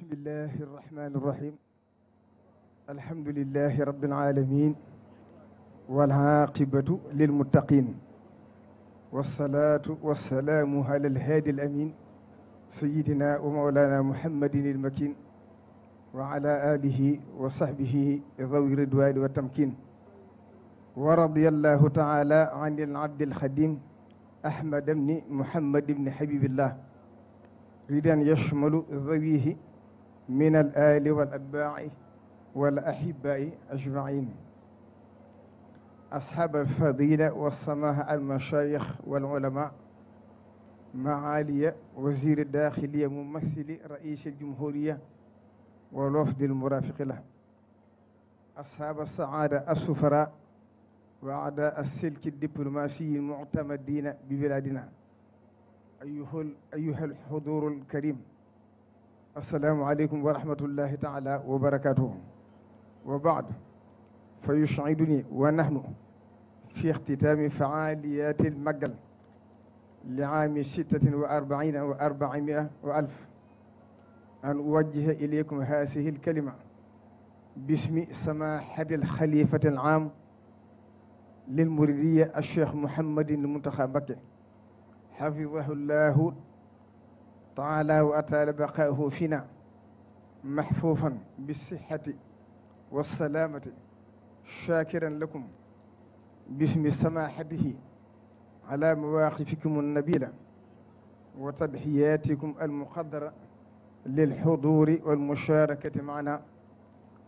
بسم الله الرحمن الرحيم. الحمد لله رب العالمين والعاقبة للمتقين، والصلاة والسلام على الهادي الأمين سيدنا ومولانا محمد المكين وعلى آله وصحبه ذوي الرضوان والتمكين. ورضي الله تعالى عن العبد الخديم أحمد بن محمد بن حبيب الله رضا يشمل ذويه من الآل والأتباع والأحباء أجمعين، أصحاب الفضيلة والسماحة المشايخ والعلماء، معالي وزير الداخلية ممثل رئيس الجمهورية والوفد المرافق له، أصحاب السعادة السفراء وأعداء السلك الدبلوماسي المعتمدين ببلادنا، أيها الحضور الكريم، السلام عليكم ورحمة الله تعالى وبركاته. وبعد، فيسعدني ونحن في اختتام فعاليات المجل لعام 46 و400 وألف أن أوجه إليكم هذه الكلمة باسم سماحة الخليفة العام للمريدية الشيخ محمد المنتخى مكي حفظه الله تعالى وأطال بقاؤه فينا محفوفا بالصحة والسلامة، شاكرا لكم باسم سماحته على مواقفكم النبيلة وتضحياتكم المقدرة للحضور والمشاركة معنا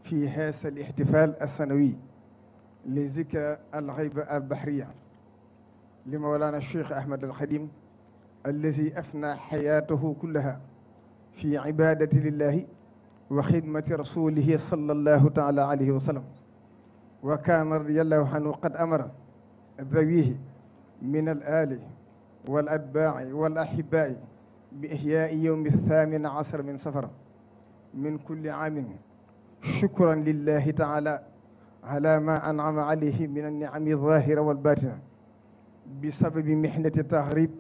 في هذا الاحتفال السنوي لذكرى الغيبة البحرية لمولانا الشيخ أحمد الخديم الذي أفنى حياته كلها في عبادة لله وخدمة رسوله صلى الله تعالى عليه وسلم، وكان رضي الله عنه قد أمر ذويه من الآل والأتباع والأحباء بإحياء يوم 18 من صفر من كل عام شكرا لله تعالى على ما أنعم عليه من النعم الظاهرة والباطنة بسبب محنة التغريب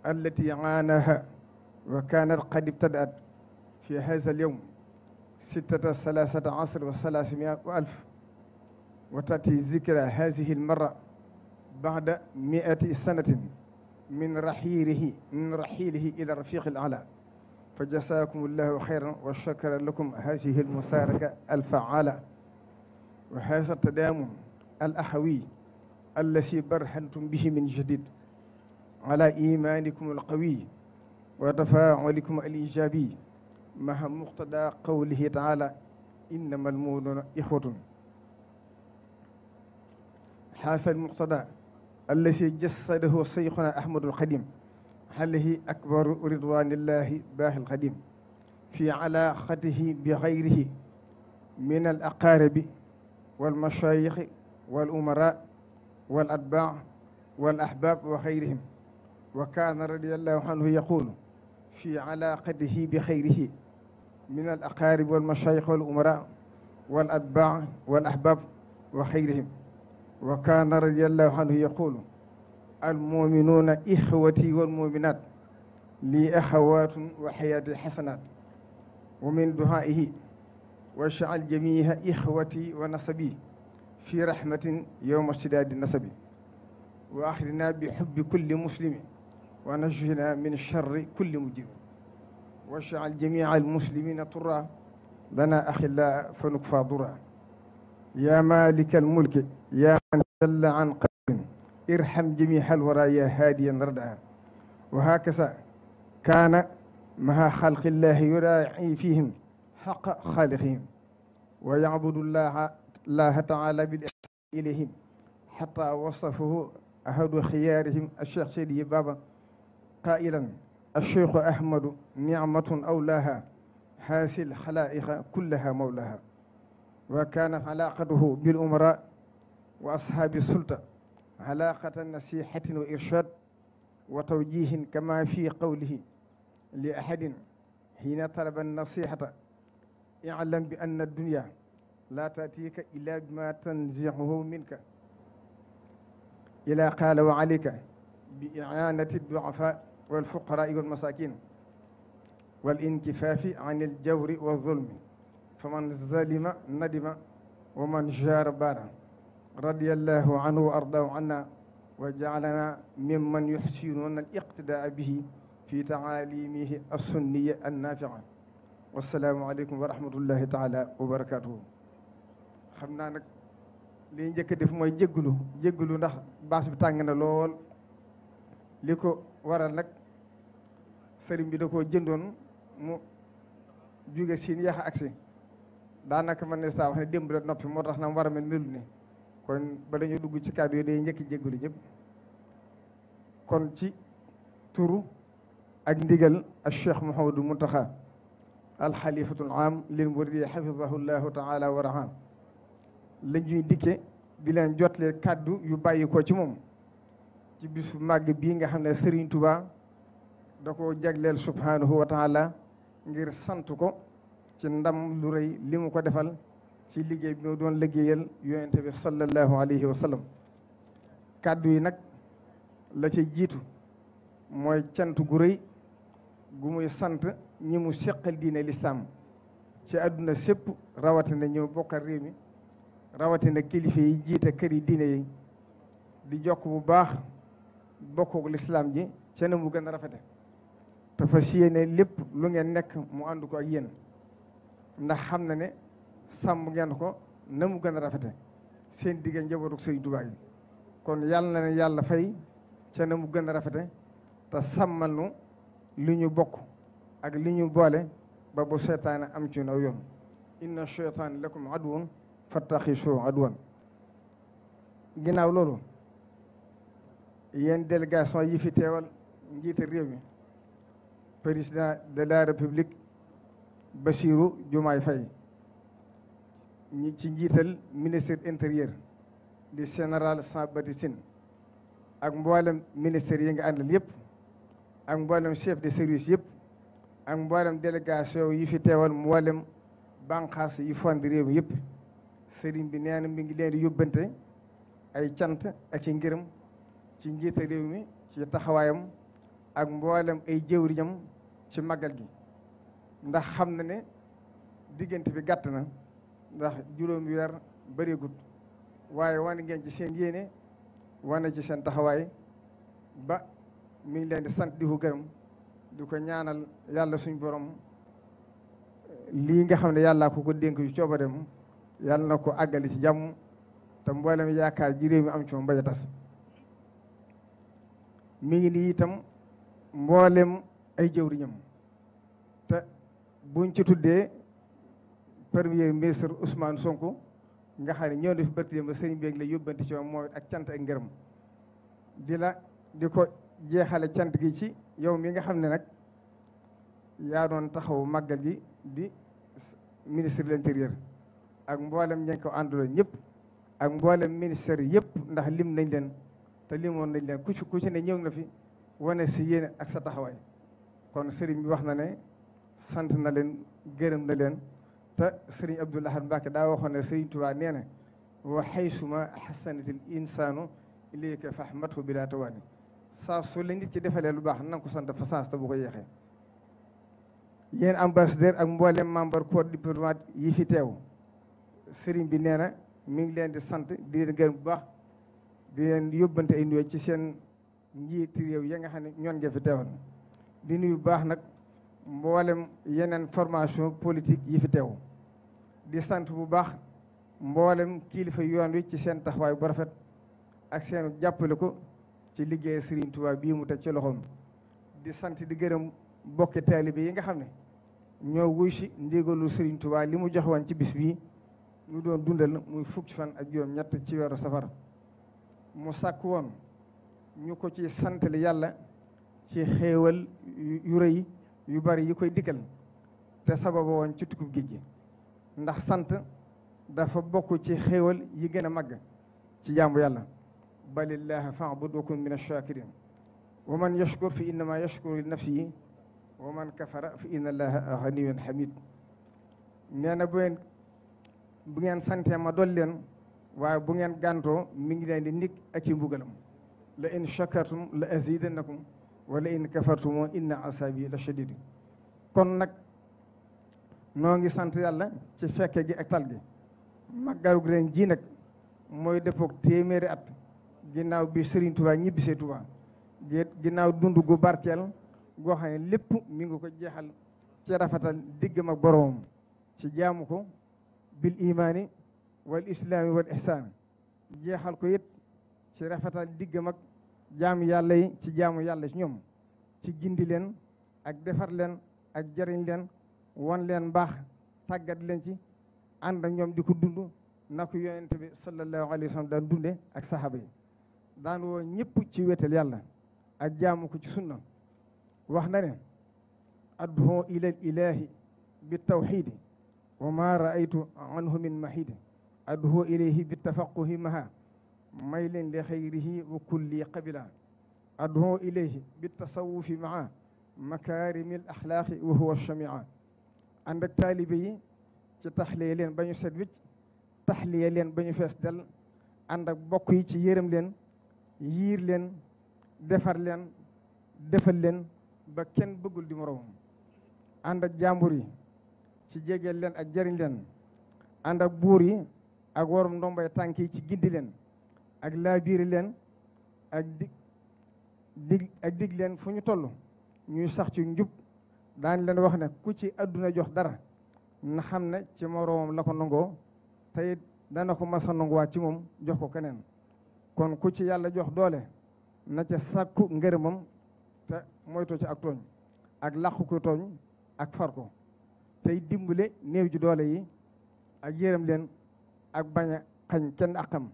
التي عاناها، وكانت قد ابتدأت في هذا اليوم 13 و300 وألف، وتأتي ذكرى هذه المرة بعد 100 سنة من رحيله إلى الرفيق الأعلى. فجزاكم الله خيرا وشكر لكم هذه المشاركة الفعالة وهذا التداوم الأخوي الذي برهنتم به من جديد على إيمانكم القوي وتفاعلكم الإيجابي مع مقتضى قوله تعالى إنما المؤمنون إخوة. هذا المقتضى الذي جسده شيخنا أحمد الخديم عليه أكبر رضوان الله باهي القديم في علاقته بغيره من الأقارب والمشايخ والأمراء والأتباع والأحباب وغيرهم، وكان رضي الله عنه يقول في علاقته بخيره من الأقارب والمشايخ والأمراء والأتباع والأحباب وخيرهم، وكان رضي الله عنه يقول المؤمنون إخوتي والمؤمنات لي أخوات وحياتي حسنات، ومن دعائه وجعل جميع إخوتي ونسبي في رحمة يوم اشتداد النسب، وأخرنا بحب كل مسلم ونجنا من شر كل مجرم، واجعل جميع المسلمين طرا لنا أخلاء فنكفى ضرا، يا مالك الملك يا من جل عن قدر ارحم جميع الورى يا هاديا ردها. وهكذا كان مع خلق الله يراعي فيهم حق خالقهم ويعبد الله تعالى بالإحسان إليهم، حتى وصفه أحد خيارهم الشيخ سيدي بابا قائلا الشيخ أحمد نعمة أولاها هذه الخلائق كلها مولاها. وكانت علاقته بالأمراء وأصحاب السلطة علاقة نصيحة وإرشاد وتوجيه، كما في قوله لأحد حين طلب النصيحة اعلم بأن الدنيا لا تأتيك إلا بما تنزعه منك، إلى قال وعليك بإعانة الضعفاء والفقراء والمساكين. wal inkifaafi an il jawri wa zulmi fa man zalima nadima wa man jaara baara radiyallahu anhu wa ardaahu anna wa jaalana mimman yuxsinuuna al iqtidaa bihi fi taalimihi assunniya annafia wassalaamu aleykum wa rahmatullahi taala wa barakatuhu. xam naa nag li njëkk def mooy jéggulu ndax baas bi tàng na lool. li ko waral nag sëriñ bi da koo jëndoon mu jóge siin yaxa agsi daanaka man ne saa wax ne démb la noppi moo tax na mu war a mel melu ni kon bala ñu dugg ci kàddu yi day njëkk jéggulu ñëpp. kon ci turu ak ndigal al cheikh Mouhamadou Mountakha alxalifatul am lil muridi xafidahu llahu taala wa raha la ñuy dikke di leen jotle kàddu yu bàyyi ko ci moom ci bisu màgg bii nga xam ne Serigne Touba da ko jagleel subhanahu wa taala ngir sant ko ci ndam lu rëy li mu ko defal ci liggéey bi mu doon liggéeyal yonente bi sallallahu alayhi wa sallam. kàddu yi nag la ci jiitu mooy cant gu rëy gu muy sant ñi mu seqal diine lislaam ci àdduna sépp rawatina ñëw bokkal réew mi rawatina kilifa yi jiite kër yi diine yi di jokk bu baax bokkook lislaam ji ca na mu gën a rafete te fas yéene lépp lu ngeen nekk mu ànd ko ak yéen ndax xam na ne sàmm ngeen ko na mu gën a rafete seen digge njabootu Sëriñ Tuubaa yi kon yàlla na ne yàlla fay ca na mu gën a rafete te sàmmal nu li ñu bokk ak li ñu boole ba bu seytaane am ci aw yoon inna cheytaan lakum aduwun fattaxisu aduwan. ginnaaw loolu yéen délégation yi fi teewal njiite réew mi président de la république Bassirou Diomaye Faye ñi ci njiital ministre intérieur di général Sambati Sine ak mboolem ministère yi nga àndal yëpp ak mboolem chef de service yëpp ak mboolem délégation yi fi teewal mboolem banqaas yi fond réew mi yëpp sëriñ bi nee na mi ngi leen di yóbbante ay cant ak ci ngërëm ci njiite réew mi ci taxawaayam ak mboolem ay jëwriñam ci màggal gi ndax xam na ne diggante bi gàtt na ndax juróomi weer bëreegut waaye wane ngeen ci seen yéene wane ci seen taxawaay ba mi ngi leen di sant di ko gërëm di ko ñaanal yàlla suñ borom lii nga xam ne yàllaa ko dénk yu coobareem yàlla na ko àggali ci jàmm te mboolem yaakaar ji réew mi am ci moom bañ a tas. mi ngi nii itam mboolem ay jëwriñam te buñ ci tuddee premier ministre Ousmane Sonko nga xam ne ñoo def bërti ba sëriñ bi la yóbbante ci moom mooy ak cant ak ngërëm di ko jeexale cant gi ci yow mi nga xam ne nag yaa doon taxaw màggal gi di ministre de l'intérieur ak mboolem ña ko ànduloo ñëpp ak mboolem ministère yëpp ndax lim nañ leen te limoon nañ leen ku ci ne ñëw nga fi wane si yéene ak sa taxawaay kon sëriñ bi wax na ne sant na leen gërëm na leen te sëriñ Abdoul Ahad Mbacké daa waxoon ne sëriñ Tuubaa nee na wa haysuma ahsanatil insaanu ilayka fahmathu bila tawaani saa su la nit ci defalee lu baax na nga ko sant fa saas te bu ko yeexee. yéen ambassadeur ak mboolem membre corps diplomate yi fi teew sëriñ bi nee na mi ngi leen di sant di leen gërëm bu baax di leen yóbbante ay nuyoo ci seen njiiti réew ya nga xam ne ñoon nga fi teewal di nuyu bu baax nag mboolem yeneen formation politique yi fi teew di sant bu baax mboolem kilifa yoon wi ci seen taxawaay bu rafet ak seen jàppale ko ci liggéey Serigne Touba bii mu teg ci loxoom di sant di gërëm bokki taalibe yi nga xam ne ñoo wuy si ndigalu Serigne Touba li mu jox woon ci bis bii ñu doon dundal muy fukki fan ak juróom ñett ci weeru safar mu sàkk woon ñu ko ci santale yàlla ci xéewal yu rëy yu bari yi koy dikkal te sababa woon ci tukkub géej gi ndax sant dafa bokk ci xéewal yi gën a màgg ci jaamu yàlla balillaha fa'bud wa kun min ash-shakirin wa man yashkur fi innama yashkuru li nafsihi wa man kafara fi inna allaha ghaniyyun hamid nee na bu ngeen santee ma dool leen waaye bu ngeen gàntoo mi ngi leen di ndik ak ci mbugalam la in shakartum la azidannakum wa la in kafartum inna asabi la shadid kon nag noo ngi sant yàlla ci fekke gi ak tal gi. màggalu ren ji nag mooy dëppook téeméeri at ginnaaw bi Serigne Touba ñibbisee Touba ginnaaw dund gu barkeel goo xam ne lépp mi ngi ko jeexal ci rafetal diggam ak boroomam ci jaamu ko bil imaani wal islaami wal ihsaan jeexal ko it ci rafetal diggam ak jaamu yàlla yi ci jaamu yàlla ci ñoom ci gindi leen ak defar leen ak jariñ leen wan leen mbaax tàggat leen ci ànd ak ñoom di ko dund na ko yonent bi sallallahu alayhi wa sallam daan dunde ak saxaaba yi daan woo ñëpp ci wéetal yàlla ak jaamu ko ci sunna wax na ne ad'u ila ilahi bi tawxidi wa ma raaytu anhu min mahidi ad'u ilayhi bi tafaquhi maha may leen li xayrihi wa kulli qabila ad'u ilayhi bi tasawufi maa makarimi al axlaaqi wa huwa chamia ànd ak taalibe yi ci taxliye leen ba ñu set wicc taxliye leen ba ñu fees del ànd ak bokk yi ci yërëm leen yiir leen defar leen defal leen ba kenn bëggul di moroomam ànd ak jàmbur yi ci jegeel leen ak jariñ leen ànd ak buur yi ak warum ndombay tànk yi ci gindi leen ak laabiiri leen ak dig leen fu ñu toll ñuy sax ci njub daan leen wax ne ku ci àdduna jox dara na xam ne ci moroomam la ko nangoo te it dana ko masa nanguwaat ci moom jox ko keneen kon ku ci yàlla jox doole na ca sàkku ngërëmam te moytu ci ak tooñ ak làqu ko tooñ ak far ko tey dimbale néew ji doole yi ak yërëm leen ak bañ a xañ kenn akam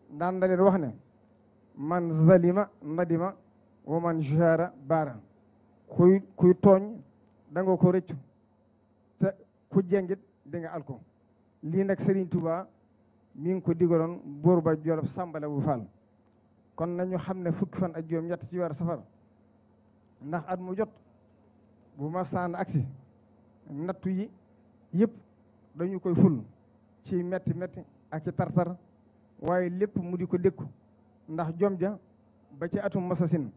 daan na leen wax ne man zalima nadima wa man jara baara kuy tooñ da nga ko rëccu te ku jengit di nga al ko lii nag Serigne Touba mi ngi ko digaloon buur ba Jolof Sàmbale bu Faal kon nañu xam ne fukki fan ak juróom ñett ci weer safar ndax at mu jot bu ma saan agsi nattu yi yëpp dañu koy ful ci metti metti ak ci tartar waaye lépp mu di ko dékku ndax jom ja ba ci atum masasin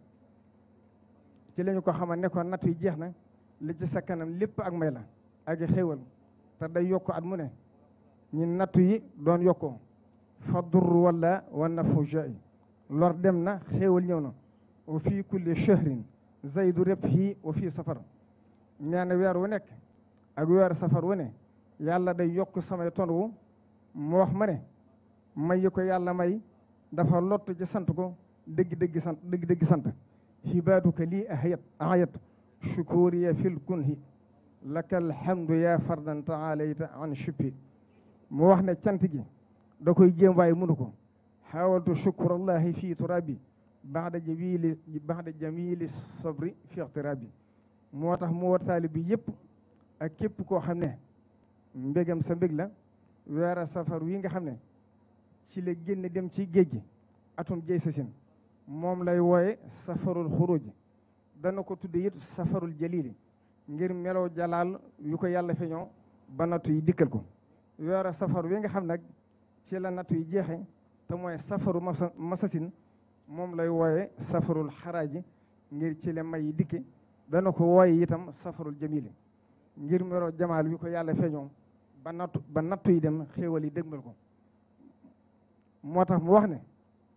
ci lañu ko xamal ne ko nattu yi jeex na li ci sa kanam lépp ak may la ak xéewal te day yokk at mu ne ñi nattu yi doon yokkoo fa dur wala wa nafu jai lor dem na xéewal ñëw na wa fii kulli shahrin zaydu rëb fii wa fii safar nee na weer wu nekk ak weer safar wu ne yàlla day yokk samay ton wu mu wax ma ne may yi ko yàlla may dafa lott ci sant ko dëgg sant xibaatuka lii ahayat shukuriya fil kunhi laka alhamdu ya fardan taalayta an shippi mu wax ne cant gi da koy jéem waaye mënu ko xawaltu shukurallahi fii turabi baxda jamili sabri fi ixtirabi moo tax mu war taali bi yëpp ak képp koo xam ne mbégam sa mbég la weera safar wi nga xam ne ci la génn dem ci géej gi atum jey sasin moom lay wooye safarul xuruj dana ko tudde it safarul jalili ngir meloo jalaal yu ko yàlla feeñoo ba nattu yi dikkal ko weera safar wi nga xam nag ci la nattu yi jeexe te mooy safaru masasin moom lay wooye safarul xaraaji ngir ci la may yi dikke dana ko wooye itam safarul jamili ngir meloo jamaal yu ko yàlla feeñoo ba nattu yi dem xéewal yi dëgmal ko moo tax mu wax ne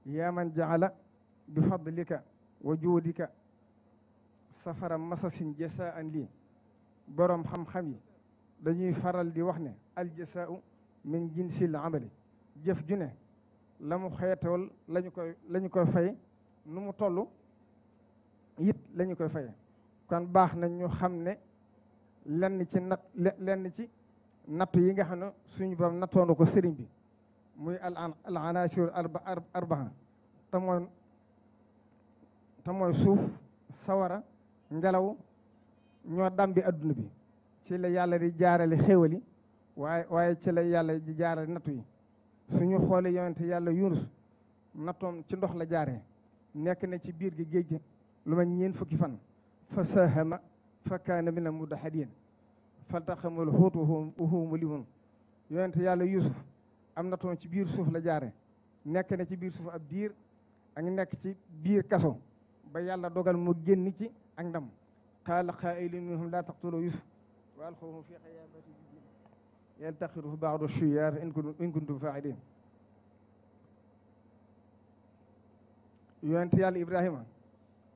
yaa man jaala bi fadlika wa juudika safara masasin jasaan lii boroom xam-xam yi dañuy faral di wax ne al jasaau min jinsil amali jëf ju ne la mu xeetewal lañu koy fay nu mu toll it lañu koy faye kon baax na ñu xam ne lenn ci nattu yi nga xam ne suñu bam nattoonu ko sëriñ bi muy al anasir arbaa te mooy suuf sawara ngelaw ñoo dambi adduna bi ci la yàlla di jaarale xéwali waaye ci la yàlla di jaarale nattu yi suñu xoolee yonente yàlla Yunus nattoom ci ndox la jaaree nekk na ci biir gi géej gi lu ma ñeen fukki fan fa sahama fa kaana mina mudahadin faltaqamul xuut wa huwa mulimun yonente yàlla Yuusuf am nattoom ci biir suuf la jaare nekk na ci biir suuf ab diir ak nekk ci biir kaso ba yàlla dogal mu génn ci ak ndam qaala qaa'ilun minhum laa taqtuluu Yuusuf wa alquuhu fi ghayaabati l-jubbi yaltaqiطuhu ba'du ash-shuyyaar in kuntum faa'iliin. yonent yàlla Ibrahima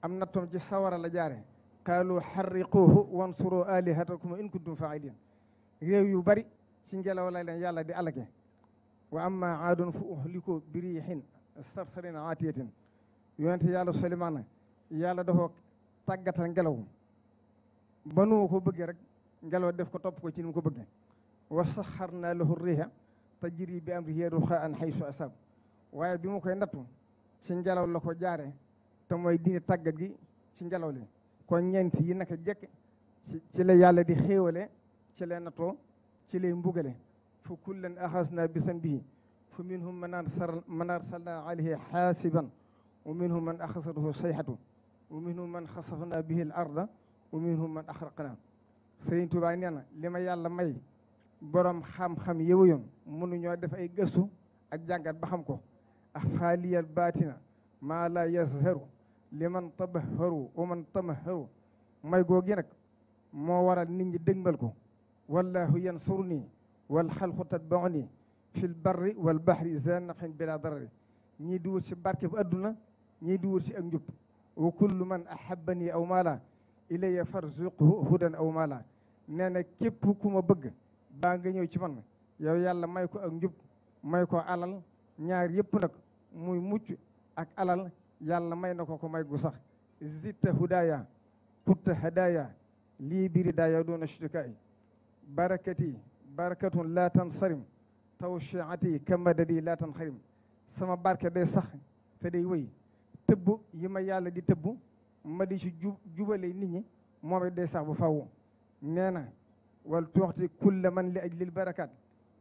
am nattoom ci sawara la jaare qaalu harriquuhu wansuru aalihatakum in kuntum faa'iliin. réew yu bari ci ngelaw la leen yàlla di alage. wa amma aadun fa uhliku bi riihin sarsarin aatiyatin. yonent yàlla Suleymaan yàlla dafa tàggatal ngelaw ba nu ko bëggee rek ngelaw def ko topp ko ci ni mu ko bëggee. wa saxarnaa lahu riiha tajrii bi amrihi ruxaa'an haysu asaab. waaye bi mu koy nattu ci ngelaw la ko jaare te mooy dini tàggat gi ci ngelaw li. kon ñeent yi naka jekk ci la yàlla di xéewale, ci lay nattoo, ci lay mbugale. fa kullan axasnaa bi zanbihi fa minhum man arsalnaa alayhi xaasiban wa minhum man axasathu sayhatu wa minhum man xasafnaa bihi al arda wa minhum man axraqnaa. Sëriñ Tuubaa nee na li ma yàlla may borom xam-xam yëwu yoon mënuñoo def ay gëstu ak jàngat ba xam ko. axfaaliyal baatina maa la yazharu liman tabaharu wa man tamaharu. may googi nag moo waral nit ñi dëgmal ko. wallahu yansuruni wal xalqu tatbauni fil barri wal bahri zanaqin bila darari. ñii di wut si barke bu adduna, ñii di wut si ak njub. wa kullu man ahabbani aw maala ilayya farzuqhu hudan aw maala. nee na képp ku ma bëgg baa nga ñëw ci man yow yàlla may ko ak njub, may ko alal. ñaar yëpp nag muy mucc ak alal yàlla may na ko may gu sax. zitta hudaya kutta hadaya lii biri daya doona shirkaay. barakati barakatun laa tansarim tawshiati kamadadi laa tanxarim. sama barke day sax te day wëy. tëbb yi ma yàlla di tëbb ma di ci jubale nit ñi moom it day sax bu faw. nee na wal tuuxti kulla man li ajlil barakat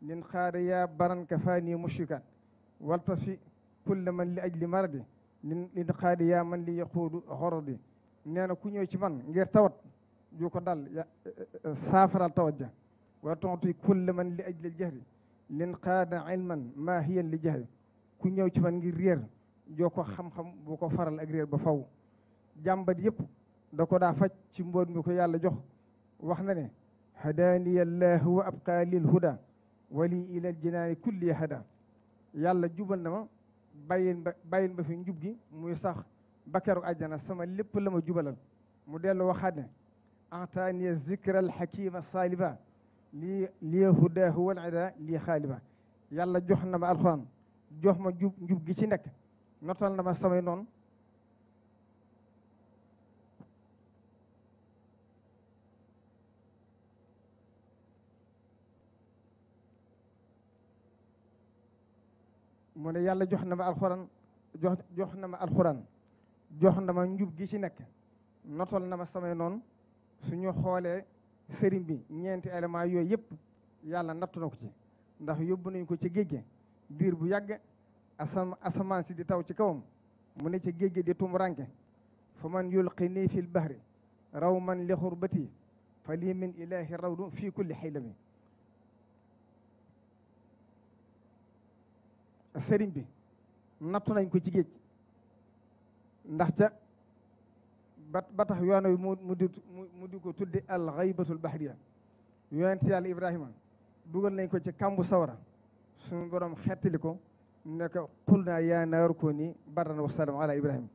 lin xaada yaa baran ka faani mushrikat. wal tasfi kulla man li ajli maradi lin xaada yaa man li yaquudu xorodi. nee na ku ñëw ci man ngir tawat ju ko dal saafaral tawat ja. wa tuuxti kulla man li ajli jahri lin xaada ilman maa hiyan li jahri. ku ñëw ci man ngir réer joo ko xam-xam bu ko faral ak réer ba faw. jàmbat yëpp da ko daa faj ci mboot mi ko yàlla jox. wax na ne hadaaniya llaahu wa abqaa lil huda wali ilal jinaani kulli hada. yàlla jubal na ma bàyyil ba fi njub gi muy sax ba keroog àjjana sama lépp la ma jubalal. mu dellu waxaat ne ataaniya zikral xakima saaliba lii hudaahu wal ida lii xaaliba. yàlla jox na ma alxuraan jox ma njub gi ci nekk notal na ma samay noon. mu ne yàlla jox na ma alxuraan jox na ma alxuraan jox na ma njub gi ci nekk notal na ma samay noonu. suñu xoolee sëriñ bi ñeenti élément yooyu yëpp yàlla nattu na ko ci. ndax yóbbu nañ ko ci géej gi diir bu yàgg asamaan si di taw ci kawam mu ne ci géej gi di tumuranke. fa man yulqini fil bahri raw man li xurbati fa lii min ilahi rawdu fii kulli xaylami. sëriñ bi nattu nañ ko ci géej ndax ca ba tax yoon wi mu di ko tudde al xaybatul bahriya. yonent yàlla Ibrahima dugal nañ ko ci kambu sawara suñu borom xettali ko ne ko qul naa yaa naaru kuuni bardan wa salaaman ala Ibrahima.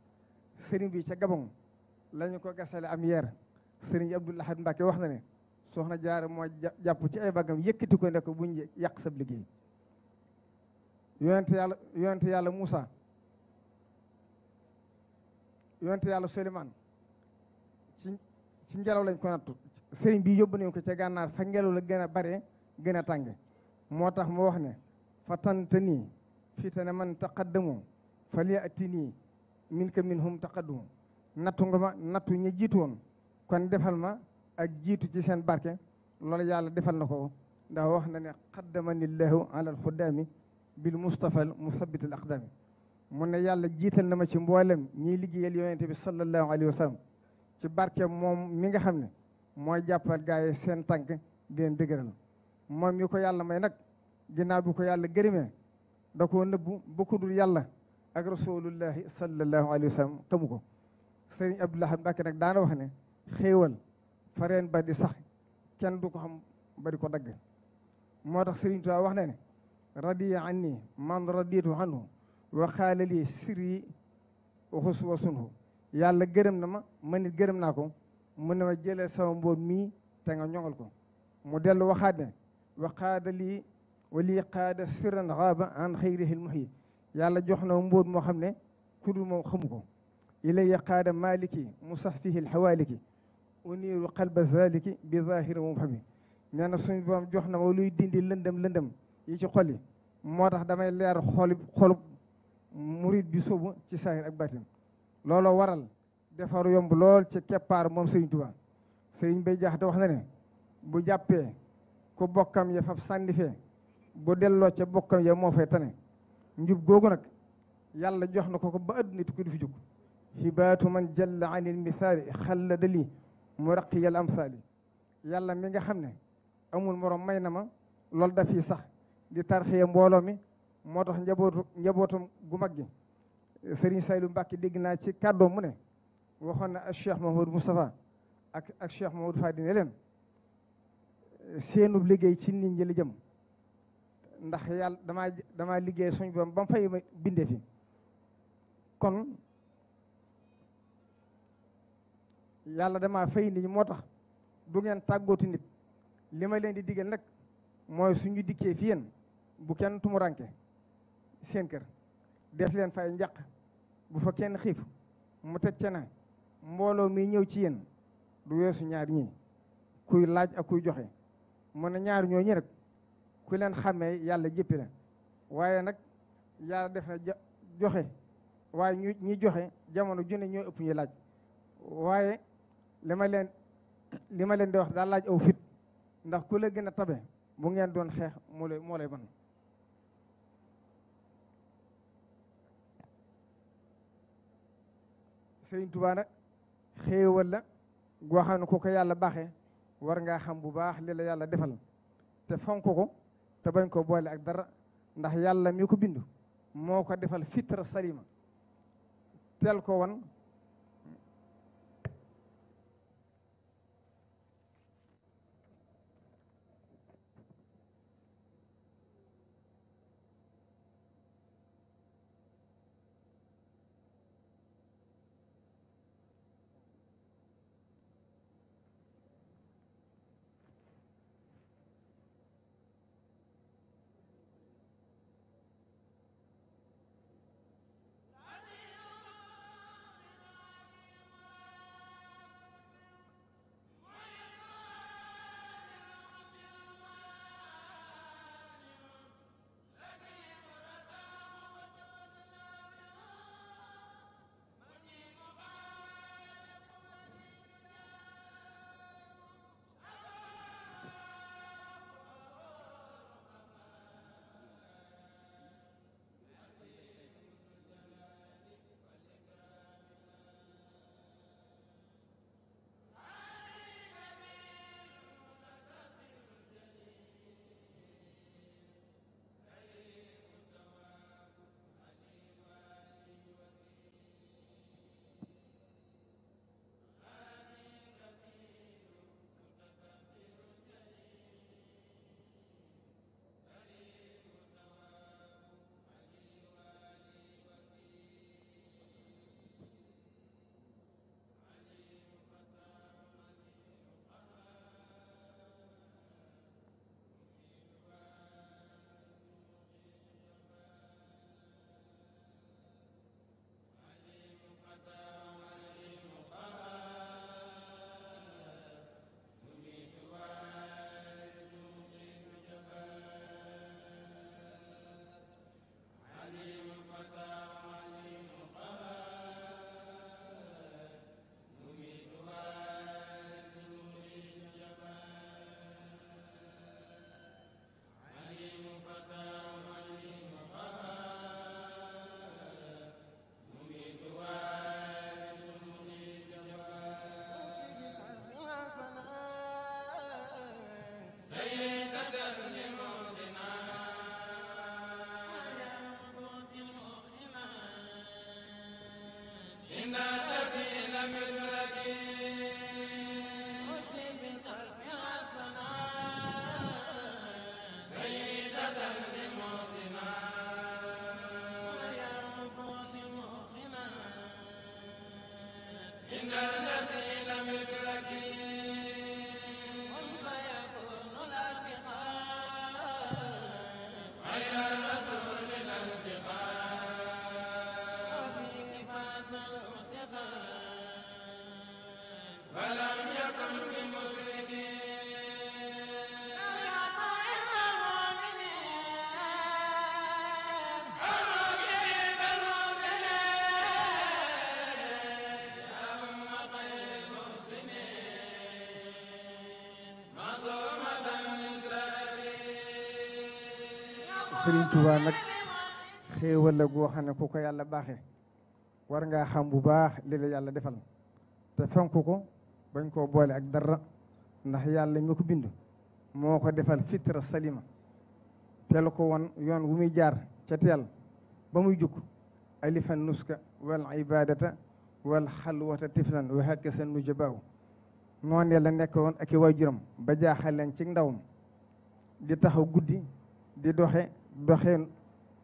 sëriñ bi ca Gabon lañu ko gasale am yeer. sëriñ Abdul Ahad Mbàkke wax na ne soxna Jaara moo jàpp ci ay baggam yëkkati ko ne ko buñ yàq sab liggéey. yonent yàlla Moussa yonent yàlla Souleymane ci ngelaw lañ ko nattu. sëriñ bi yóbbu nañ ko ca gànnaar fa ngelaw la gën a bare gën a tàng. moo tax mu wax ne fatantanii fitana man taqaddamu falyatini minka minhum taqaddumu. nattu nga ma nattu ñi jiitu woon kon defal ma ak jiitu ci seen barke. loolu yàlla defal na ko ndax wax na ne qaddamani llahu ala alxuddaami bil Mustafa al musabit al aqdami. mu ne yàlla jiital na ma ci mboolem ñiy liggéeyal yonente bi sallallahu alayhi wa sallam ci barke moom mi nga xam ne mooy jàppal gaa yi seen tànk di leen dëgëral. moom mi ko yàlla may nag ginnaaw bi ko yàlla gërëmee da koo nëbbu ba ku dul yàlla ak rasulullahi sallallahu alayhi wa sallam xamu ko. sëriñ Abdul Ahad Mbàkke nag daana wax ne xéewal fareen ba di sax kenn du ko xam ba di ko dagg. moo tax Sëriñ Tuubaa wax na ne radiya anni man raditu anhu wa qaala lii sirri waxus wa sunhu. yàlla gërëm na ma man nit gërëm naa ko mu ne ma jëlee sama mbóot mii te nga ñoŋal ko. mu dellu waxaat ne wa qaada lii wa lii qaada sirran xaaba an xayrihi lmuhyi. yàlla jox na mbóot moo xam ne ku dul moom xamu ko. ilayya qaada maliki musaxsihi lxawaaliki uniiru qalba zaliki bi zahiri moom xam nee na suñu borom jox na ma luy dindi lëndëm yi ci xol yi moo tax damay leer xolub murid bi sóobu ci saahir ak batin. looloo waral defaru yomb lool ci keppaar moom Serigne Touba. Serigne Bay Jaxate wax na ne bu jàppee ku bokkam ya fab sànni fee bu delloo ca bokkam ya moo fay tane. njub googu nag yàlla jox na ko ba adduna tukki du fi jóg. hibaatu man jalla anil misaali xalla dali muraqiyal amsaali. yàlla mi nga xam ne amul morom may na ma loolu dafiy sax di tarxiya mbooloo mi moo tax njabootam gu mag gi Serigne Saylu Mbàkke dégg naa ci kàddoom mu ne waxoon na ak Cheikh Mahamadou Moustapha ak Cheikh Mahamadou Fadi ne leen seenub liggéey ci nit ñi la jëm ndax yàlla damaa liggéey suñ borom ba mu fay ma bindee fi kon yàlla damaa fay nit ñi moo tax du ngeen tàggootu nit. li ma leen di digal nag mooy suñu dikkee fi yéen bu kenn tumuranke seen kër def leen fay njaq bu fa kenn xiif mu teg ca na mbooloo mi ñëw ci yéen du weesu ñaar ñii kuy laaj ak kuy joxe mu ne ñaar ñoo ñi rek ku leen xàmmee yàlla jëppi la waaye nag yàlla def na joxe waaye ñi joxe jamono junne ñoo ëpp ñuy laaj waaye li ma leen di wax daal laaj aw fit ndax ku la gën a tabe bu ngeen doon xeex moo lay ban. Sëriñ Tuubaa nag xéewal la goo xam ne ku ko yàlla baaxee war ngaa xam bu baax li la yàlla defal te fonk ko te bañ ko boole ak dara ndax yàlla mi ko bindu moo ko defal fitra salima teel ko wan Sëriñ Tuubaa nag xéewal la goo xam ne ku ko yàlla baaxee war ngaa xam bu baax li la yàlla defal te fonk ko bañ koo boole ak dara ndax yàlla mi ko bind moo ko defal fitra salima teel ko won yoon wu muy jaar ca teel ba muy jukk alifan nuska wal ibadata wal xalwata tiflan wa hakasa nujabaaw noonee la nekk woon ak i waajuram ba jaaxal leen ci ndawam di taxaw guddi di doxe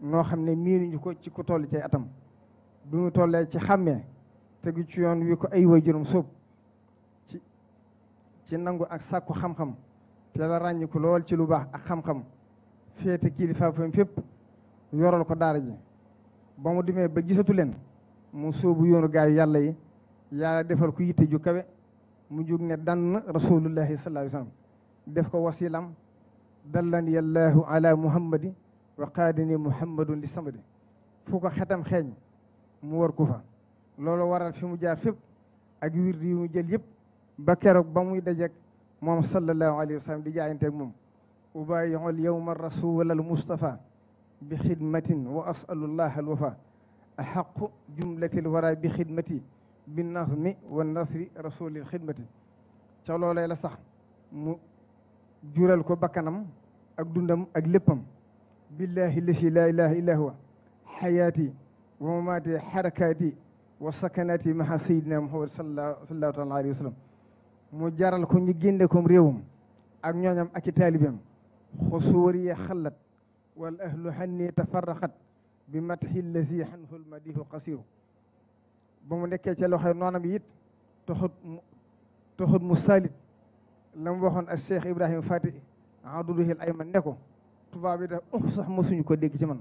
noo xam ne miinuñu ko ci ku toll ci atam bi mu tollee ci xàmmee tegu ci yoon wi ko ay waajuram sóob ci nangu ak sàkku xam-xam te la ràññiku lool ci lu baax ak xam-xam féete kilifa fam fépp yoral ko daara ji ba mu demee ba gisatu leen mu sóobu yoonu gaayu yàlla yi yàlla defal ko yitte ju kawe mu jug ne dann rasulullahi sallallahu alayhi wa sallam def ko wasilam dallani allahu ala muhammadi wa qaadini muhammadun li samadi fu ko xetam xeeñ mu war ko fa loolu waral fi mu jaar fépp ak wirdi yu mu jël yëpp ba keroog ba muy dajeek moom sallallahu alayhi wa sallam di jaayanteeg moom ubayiul yawma rasul al mustafa bi xidmatin wa asalullah al wafa axaqu jumlatil wara bi xidmati bi nazmi wa nasri rasulil xidmati ca loolee la sax mu jural ko bakkanam ak dundam ak léppam billahi lasi la ilaha illa huwa xayaati wa mamaati xarakaati wa sakanaati maha sayidina muhammad sallallahu taala alayhi wa sallam mu jaral ko ñu génne kom réewam ak ñooñam ak i taalibeem xusuuriya xallat wal ahlu hanni tafarraqat bi matxi lasi xanhu lmadihu qasiru ba mu nekkee ca loxoy noonam it taxut mu salit la mu waxoon ak Cheikh Ibrahima Fati aduduhil ayman ne ko tubaab bi daf sax mosuñu ko dégg ci man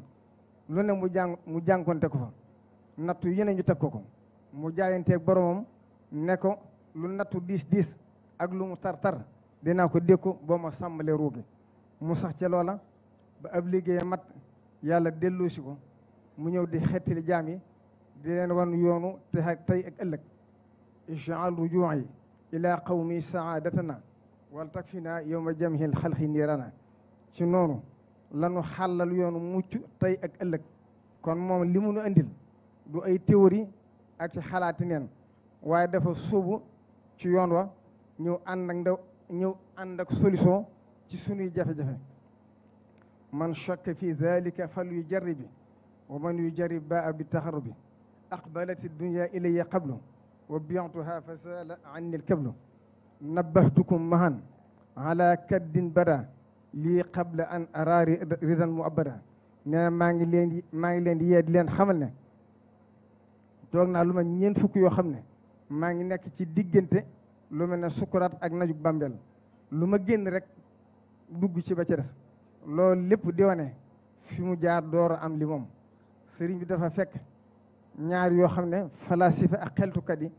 lu ne mu jànkonte ko fa nattu yeneen ñu teg ko mu jaayanteeg boromam ne ko lu nattu diis ak lu mu tar dinaa ko dékku boo ma sàmmalee ruugi mu sax ca loola ba ab liggéey mat yàlla delloosi ko mu ñëw di xettili jaam yi di leen wan yoonu te tey ak ëllëg ijaal rujuu'i ila qawmi saadatana wal takfina yowma jamhil xalqi niirana ci noonu lanu xàllal yoonu mucc tey ak ëllëg kon moom li mu nu andil du ay théorie ak ci xalaati neen waaye dafa sóobu ci yoon wa ñëw ànd ak solution ci sunuy jafe-jafe man shakka fi dalika fal yujarribi wa man yujarrib baa bi taxarrubi aqbalat dunya ilayya qablu wa bi'tuha fa sala anni al-kablu nabbahtukum mahan ala kaddin bada lii qabla an ara ridan mu abada nee na maa ngi leen di yee di leen xamal ne toog naa lu ma ñeent fukk yoo xam ne maa ngi nekk ci diggante lu mel ne sukuraat ak najug bàmbeel lu ma génn rek dugg ci ba ca des loolu lépp di wane fi mu jaar door a am li moom sëriñ bi dafa fekk ñaar yoo xam ne falasifa ak xeltukat yi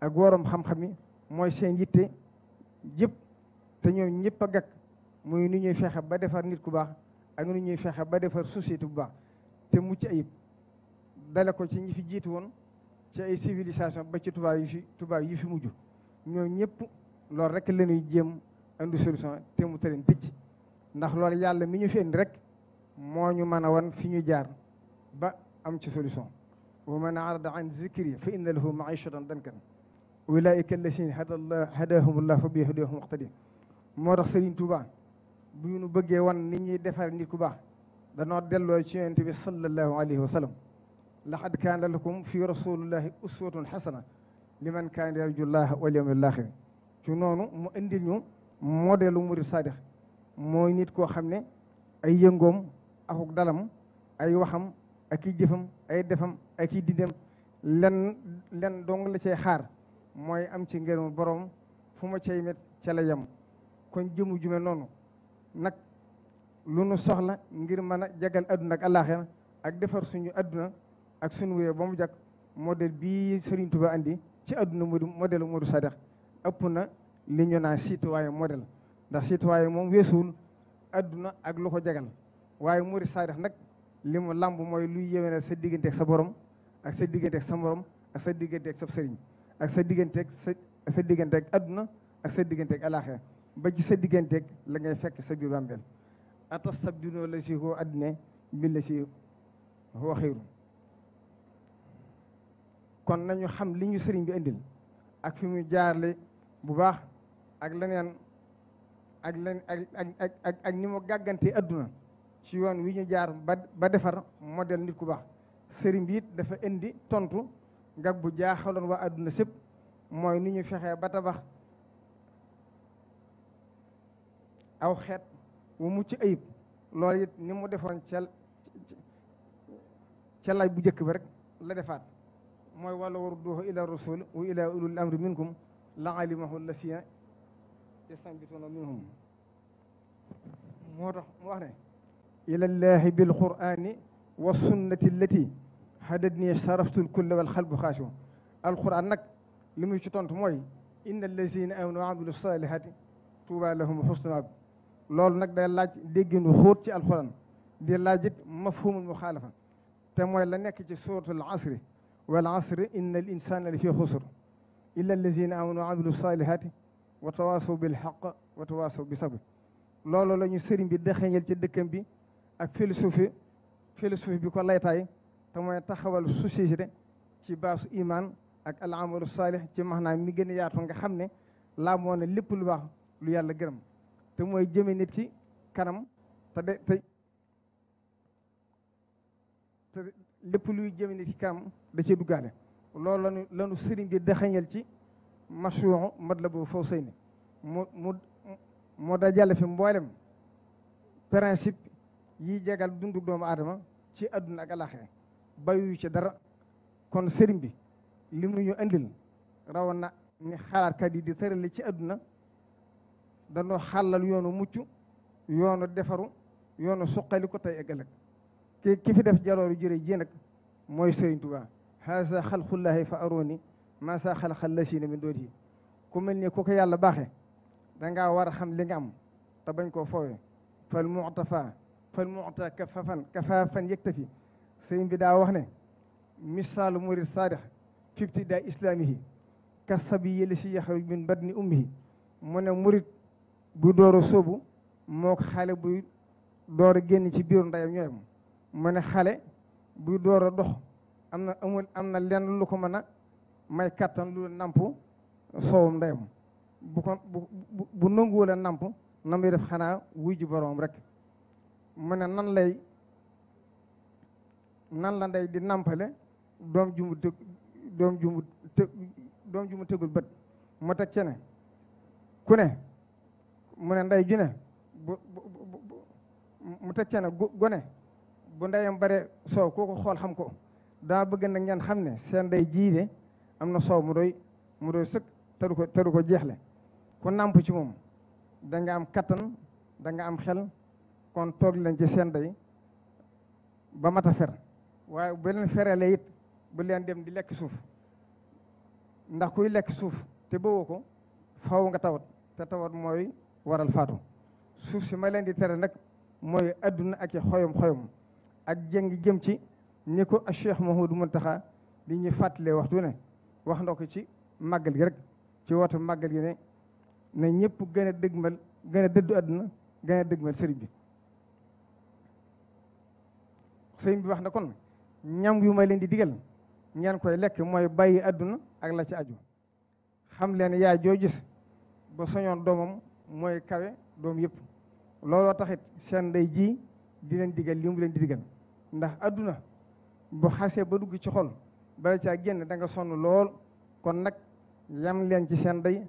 ak worom xam-xam yi mooy seen yitte jëpp te ñoom ñëpp a gàkk muy nu ñuy fexe ba defar nit ku baax ak nu ñuy fexe ba defar société bu baax te mucc ayib dale ko ci ñi fi jiitu woon ci ay civilisation ba ci tubaab yi fi mujj ñoom ñëpp loolu rek la ñuy jéem indi solution te mu tëleen tëcc ndax loolu yàlla mi ñu fi indi rek moo ñu mën a wan fi ñu jaar ba am ci solution wa man arada an zikri fa inna lahu maishatan dankan ulaika allasina hadahumullah fa bi hudahum muqtadi moo tax Serigne Touba bu ñu bëggee wan nit ñuy defar nit ku baax danoo delloo ci yonent bi sallallahu alayhi wa sallam laqad kaana lakum fi rasulillahi uswatun xasana liman kaana yarju llaha wal yawmal axir ci noonu mu indil ñu modèle murid sadix mooy nit koo xam ne ay yëngoom akuk dalam ay waxam ak i jëfam ay defam ak i dindem len dong la cay xaar mooy am ci ngërëmul borom fu ma cay met ca la yem. kon jëmu jume noonu nag lu nu soxla ngir mën a jagal adduna ak àllaaxira ak defar suñu adduna ak suñu wéyee ba mu jag modèle bii Serigne Touba andi ci adduna mu di modèle Modou Sadex ëpp na li ñu naan citoyen modèle ndax citoyen moom weesuwul adduna ak lu ko jagal waaye Modou Sadex nag li mu làmb mooy luy yéwénal sa diggante ak sa borom ak sa diggante ak sa morom ak sa diggante ak sa sëriñ ak sa diggante ak sa diggante ak adduna ak sa diggante ak àllaaxira ba ci sa diggante ak la ngay fekk sa biir bàmmeel atastabdiluuna llazii huwa adnaa billazii huwa xayr. kon nañu xam li ñu sëriñ bi indil ak fi mu jaarle bu baax ak leneen ak len ak ni mu gàggante adduna ci yoon wi ñu jaar ba defar modèle nit ku baax. sëriñ bi it dafa indi tontu gag bu jaaxaloon waa adduna sépp mooy ni ñu fexee ba tabax aw xeet wu mucc ayib. loolu it ni mu defoon ca laaj bu njëkk ba rek la defaat mooy wala warudduuhu ila rasul wa ila ulul amri minkum la alimahu lasina yastanbituuna minhum. moo tax mu wax ne ilallahi bil qur'ani wa sunnati allati hadadni saraftul kulla wal xalbu xaashu. alquran nag li muy ci tontu mooy inna allazina amanu wa amilu salihati tuuba lahum xusnu maab. loolu nag day laaj dégginu xóot ci alxuraan di laaj it mafhumul muxaalafa te mooy la nekk ci suratul asri wal asri inna al insana la fi xusr illa allazina amanu wa amilu salihati wa tawasaw bil xaq wa tawasaw bi sabr. loolu la ñu sëriñ bi dëxëñal ci dëkkam bi ak philosophie bi ko laytaay te mooy taxawal société ci baasu iman ak al amalu salih ci maanaam mi gën a yaatu nga xam ne laa moo ne lépp lu baax lu yàlla gërëm te mooy jëme nit ki kanam te lépp luy jëme nit ki kanam da cee duggaale. loolu lanu sëriñ bi daxañal ci mashruu'u Matlabul Fawzayni moo da jàll fi mboolem principe yi jagal dundu doomu aadama ci adduna ak alaxira bayu ci dara. kon sëriñ bi li mu ñu andil rawoon na ni xalaatkat yi di tërale ci adduna danoo xàllal yoonu mucc yoonu defaru yoonu suqali ko tey ak ëllëg ki fi def jalooru jërë ji nag mooy Sëriñ Tuubaa. haasa xalqullaahi fa arooni maa saa xalaqal lasiina min doonihi. ku mel ni ku ko yàlla baaxee dangaa war a xam li nga am te bañ koo foowee. fal mu'ta kafaafan yaktafi. sëriñ bi daa wax ne misaalu murid saadix fi ibtidaa islaamihi ka sabiyyi lasi yaxruju min batni ummihi. mu ne murid bu door a sóobu moo ko xale buy door a génn ci biiru ndeyam ñooyam. mu ne xale buy door a dox am na lenn lu ko mën a may kattan lu namp soowum ndeyam. bu nanguwul a namp na muy def xanaa wuy ji boroom rek. mu ne nan la ndey di nampale doom ju mu tegul bët. mu teg ci ne ku ne mu ne ndey ju ne mu teg ci ne gone bu ndeyam bare soow kooku xool xam ko. daa bëgg nag ngeen xam ne seen ndey jiide am na soow mu doy sëkk te du ko jeexle. ku nàmp ci moom da nga am kattan da nga am xel. kon toog leen ci seen ndey ba mat a fer waaye bu leen ferele it bu leen dem di lekk suuf ndax kuy lekk suuf te bëwoo ko faw nga tawat te tawat mooy waral faatu. suuf si ma leen di tere nag mooy adduna ak i xoyom ak jëng jëm ci ni ko Cheikh Mouhamadou Mountakha di ñuy fàttalee waxtu ne wax na ko ci màggal gi rek ci woote màggal gi ne ñëpp gën a dëddu adduna gën a dëgmal sëriñ bi. sëriñ bi wax na kon ñam yu ma leen di digal ngeen koy lekk mooy bàyyi adduna ak la ci aju. xam leen yaay joo gis ba soñoon doomam mooy kawe doom yëpp. looloo taxit seen ndey ji di leen digal li mu leen di digal ndax adduna bu xasee ba dugg ci xol bala caa génn da nga sonn lool. kon nag yam leen ci seen ndey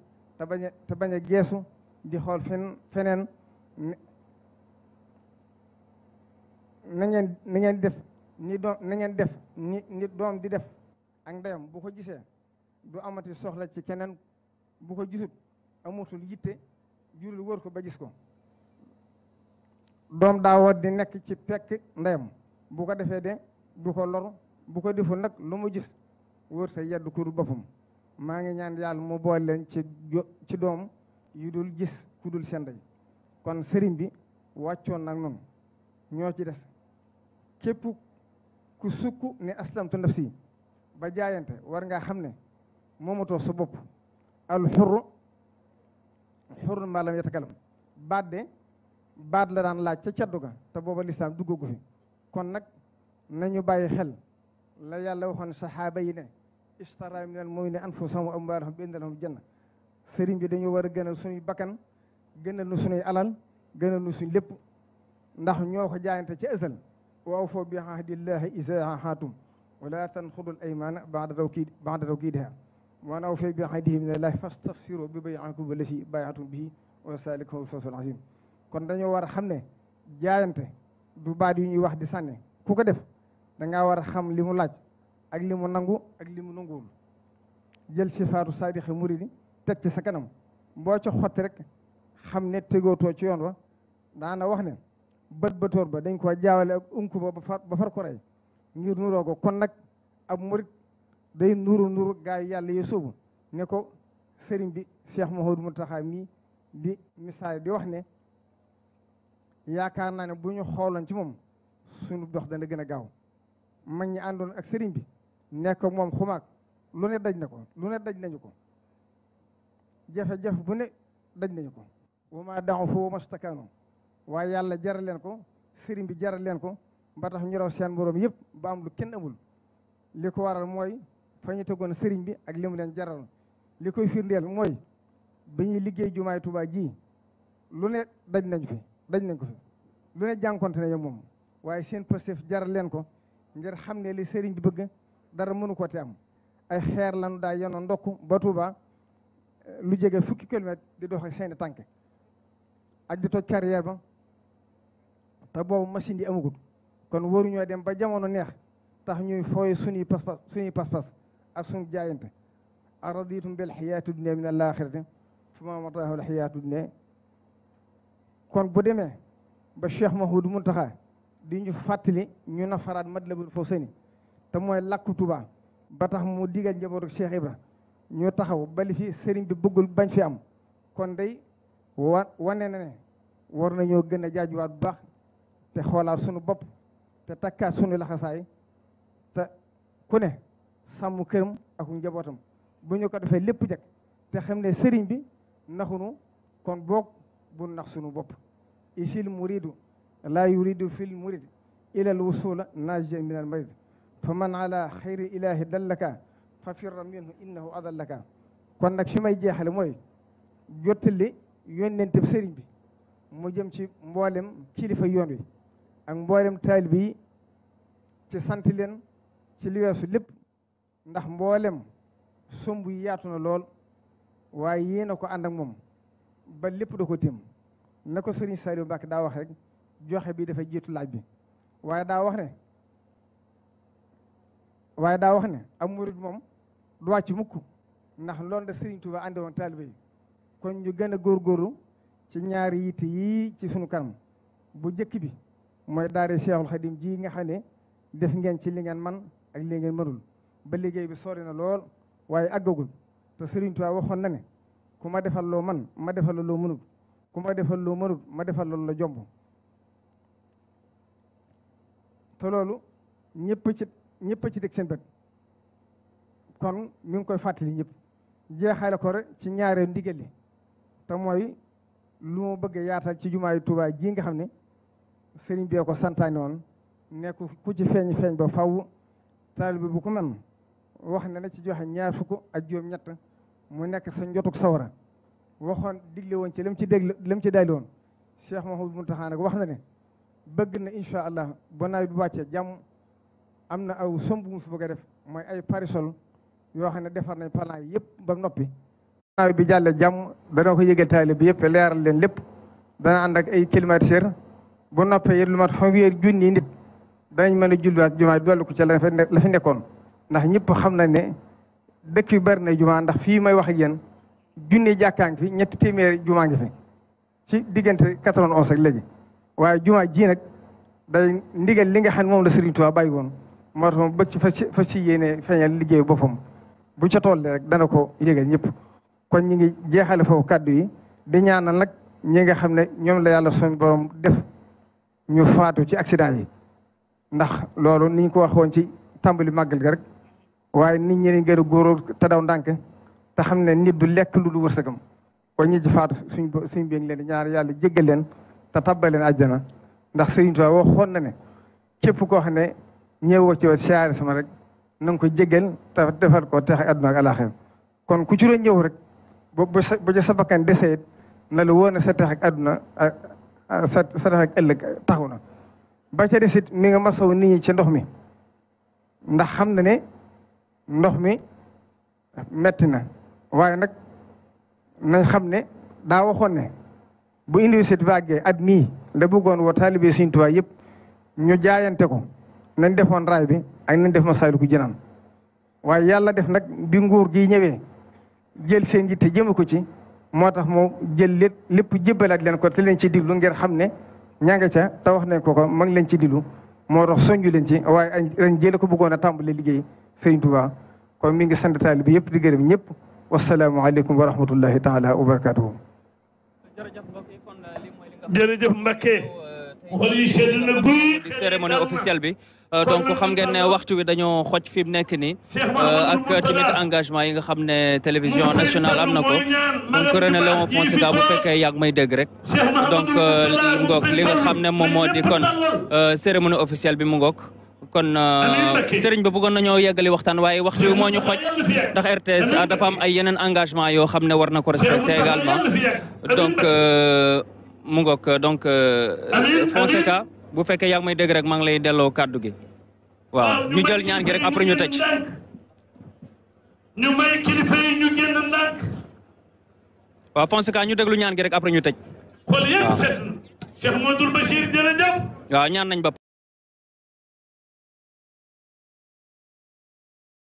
te bañ a geesu di xool feneen. na ngeen def ni doom di def ak ndeyam bu ko gisee du amati soxla ci keneen bu ko gisut amutul yitte jurul wër ko ba gis ko. doom daa war di nekk ci pekk ndeyam bu ko defee de du ko lor bu ko deful nag lu mu gis wër sa yedd ku dul boppam. maa ngi ñaan yàlla mu boole leen ci doom yu dul gis ku dul seen ndey. kon sëriñ bi wàccoon nag noonu ñoo ci des képp ku sukk ne aslamtu nafsi ba jaayante war ngaa xam ne moomatoo sa bopp. al xurru maa lam yatakalam baat la daan laaj ca caddu ga te booba lislaam duggagu fi. kon nag nañu bàyyi xel la yàlla waxoon saxaaba yi ne ishtara minal mu'minina anfusahum wa amwaalahum bi anna lahumul janna. sëriñ bi dañu war a gënal suñuy bakkan gënal nu suñuy alal gënal nu suñ lépp ndax ñoo ko jaayante ci ësal wa awfu bi ahdillahi izaa ahadtum wa laa tanqudul aymaana ba'da tawkiidihaa wa man awfaa bi ahdihi minallahi fastabshiruu bi bay'ikum allazii baaya'tum bihi wa zaalika huwal fawzul aziim. kon dañoo war a xam ne jaayante du baat yu ñuy wax di sànni ku ko def da ngaa war a xam li mu laaj ak li mu nangu ak li mu nanguwul. jël sifaatu saadiqi muridi teg ci sa kanam boo ca xotti rek xam ne tegootoo ci yoon wa. daana wax ne bëtóor ba dañ ko jaawale ak unku ba ba far ko rey ngir nuroo ko. kon nag ab murid day nuru gaa yi yàlla yi sóobu ne ko sëriñ bi Cheikh Mouhamadou Mountakha mii di misaal di wax ne yaakaar naa ne bu ñu xooloon ci moom suñu dox dana gën a gaaw. mag ñi àndoon ak sëriñ bi nekk moom xumaag lu ne daj na ko lu ne daj nañu ko jafe-jafe bu ne daj nañu ko. wa ma da'u fa wa mastakaanu waaye yàlla jaral leen ko sëriñ bi jaral leen ko ba tax ñu raw seen borom yëpp ba am lu kenn amul. li ko waral mooy fa ñu tegoon sëriñ bi ak li mu leen jaral. li koy firndeel mooy ba ñuy liggéey jumaay Tuubaa ji lu ne daj nañ ko fi lu ne jànkonte nañu moom waaye seen pëstef jaral leen ko ngir xam ne li sëriñ bi bëgg dara mënu ko te am. ay xeer lañu daa yenoon ndokk ba Tuubaa lu jege fukki kilomètre di dox ak seeni tànk ak di toj carrière ba te boobu machine yi amagut. kon waruñoo dem ba jamono neex tax ñuy fooy suñuy pas-pas ak suñu jaayante. araditum bil xayaati dunya min al-axirati fama mataahu al-xayaatu dunya. kon bu demee ba Cheikh Mouhamadou Mountakha di ñu fàttali ñu nafaraat Matlabul Fawzayni te mooy làkku Tuubaa ba tax mu digal njabootu Cheikh Ibra ñu taxaw bali fi sëriñ bi bëggul bañ fi am. kon day wane na ne war nañoo gën a jaajuwaat bu baax te xoolaat sunu bopp te takkaat sunu laxasaay te ku ne sàmm këram ak njabootam. bu ñu ko defee lépp jag te xam ne sëriñ bi naxunu kon boog bu nax sunu bopp. isil muridu laa yuridu fil murid ilal wusula najiyan min al marid fa man ala xayri ilahi dallaka fa firra minhu innahu adallaka. kon nag fi may jeexale mooy jottali yónnente sëriñ bi mu jëm ci mboolem kilifa yoon wi ak mboolem taalibe yi ci sant leen ci li weesu lépp ndax mboolem somb yi yaatu na lool waaye yéen a ko ànd ak moom ba lépp da ko tim na ko sëriñ Saliou Mbacke daa wax rek joxe bi dafa jiitu laaj bi. waaye daa wax ne am murid moom du wàcc mukk ndax loolu da sëriñ Touba àndi woon taalibe yi. kon ñu gën a góorgóorlu ci ñaari yitte yii ci sunu kanam. bu njëkk bi mooy daare Cheikhul Khadim ji nga xam ne def ngeen ci li ngeen man ak li ngeen mënul ba liggéey bi sori na lool waaye àggagul te sëriñ Touba waxoon na ne ku ma defal loo man ma defal loo mënul ku ma defal loo mënul ma defal loolu la jomb. te loolu ñëpp ci teg seen bët. kon mi ngi koy fàttali ñëpp jeexale ko rek ci ñaareelu ndigal li te mooy lu mu bëgg yaatal ci jumaayu Tuubaa ji nga xam ne sëriñ bee ko santaane woon nekk ku ci feeñ ba faw taalibe bu ko man wax na ci joxe 27 mu nekk sa njotug sawara waxoon digle woon ci lam ci dayli woon. Cheikh Mouhamadou Mountakha nag wax na ne bëgg na incha allah ba nawet bi wàccee jàmm am na aw somb mu fi bëgg a def mooy ay parasol yoo xam ne defar nañ plan yi yëpp ba noppi. nawet bi jàllee jàmm dana ko yëgal taalibe bi yëpp leeral leen lépp dana ànd ak ay climatiseur bu noppee it lu mat fanweeri junni nit danañ mën a julliwaat jumaa dolli ko ca la fi nekkoon ndax ñëpp xam nañ ne dëkk yu bari na jumaa ndax fii may wax ak yéen junni jàkkaa ngi fi ñetti téeméeri jumaa ngi fi ci diggante 91 ak léegi waaye jumaa ji nag day ndigal li nga xam ne moom la Serigne Touba bàyyi woon moo tax moom bëgg ci fa ci yéene feeñal liggéey boppam bu ca toll rek dana ko yëgal ñëpp kon ñi ngi jeexale foofu kàddu yi di ñaanal nag ñi nga xam ne ñoom la yàlla suñu borom def ñu faatu ci accident yi ndax loolu niñ ko waxoon ci tàmbali màggal ga rek waaye nit ñi gën a góoroo te daw ndànk te xam ne nit du lekk lu du wërsëgam kon ñi ci faatu suñ bi leen di ñaar yàlla jéggal leen te tabbal leen àjjana ndax Sëriñ Tuubaa waxoon na ne képp koo xam ne ñëwoo ci siyaare sama rek na nga ko jéggal te defal ko texe àdduna ak alaaxira kon ku ci doon ñëw rek bu sa bakkan desee na la wóor ne sa texe ak àdduna sa texe ak ëllëg taxaw na ba ca desit mi nga masaw nit ñi ci ndox mi ndax xam na ne ndox mi metti na waaye nag nañ xam ne daa waxoon ne bu université bi àggee at mii la bëggoon woo taalibe Sëriñ Tuubaa yëpp ñu jaayante ko nañ defoon raay bi ak nañ def Masaalikul Jinaan waaye yàlla def nag bi nguur gi ñëwee jël seen yitte jëme ko ci moo tax moo jël lépp jébbalaat leen ko te leen ci diglu ngeen xam ne ña nga ca te wax nañ ko ma ngi leen ci diglu moo tax soñju leen ci waaye ren jële ko bëggoon a tàmbale liggéey Sëriñ Tuubaa kon mi ngi sant taalibe yëpp di gërëm ñëpp wasalaamualeykum wa rahmatullahi taala wa barakatuhu. jërëjëf Mbacké. di cérémonie officielle bi donc xam ngeen ne waxtu wi dañoo xoj fi mu nekk nii ak tamit engagement yi nga xam ne télévision nationale am na ko donc René Léon Fonseca bu fekkee yàgg may dégg rek donc ngoog li nga xam ne moom moo di kon cérémonie officielle bi mu ngoog kon sëriñ ba bëggoon nañoo yeggali waxtaan waaye waxtu wi moo ñu xoj ndax RTS dafa am ay yeneen engagement yoo xam ne war na ko respecter également donc mu ngoog donc Fonseca bu fekkee yaa ngi may dégg rek maa ngi lay delloo kàddu gi waaw ñu jël ñaan gi rek après ñu tëj. ñu may kilifa yi ñu génn ndànk. waaw Fonseca ñu déglu ñaan gi rek après ñu tëj. xool yëpp Cheikh Modou Bachir jërëjëf. waaw ñaan nañ ba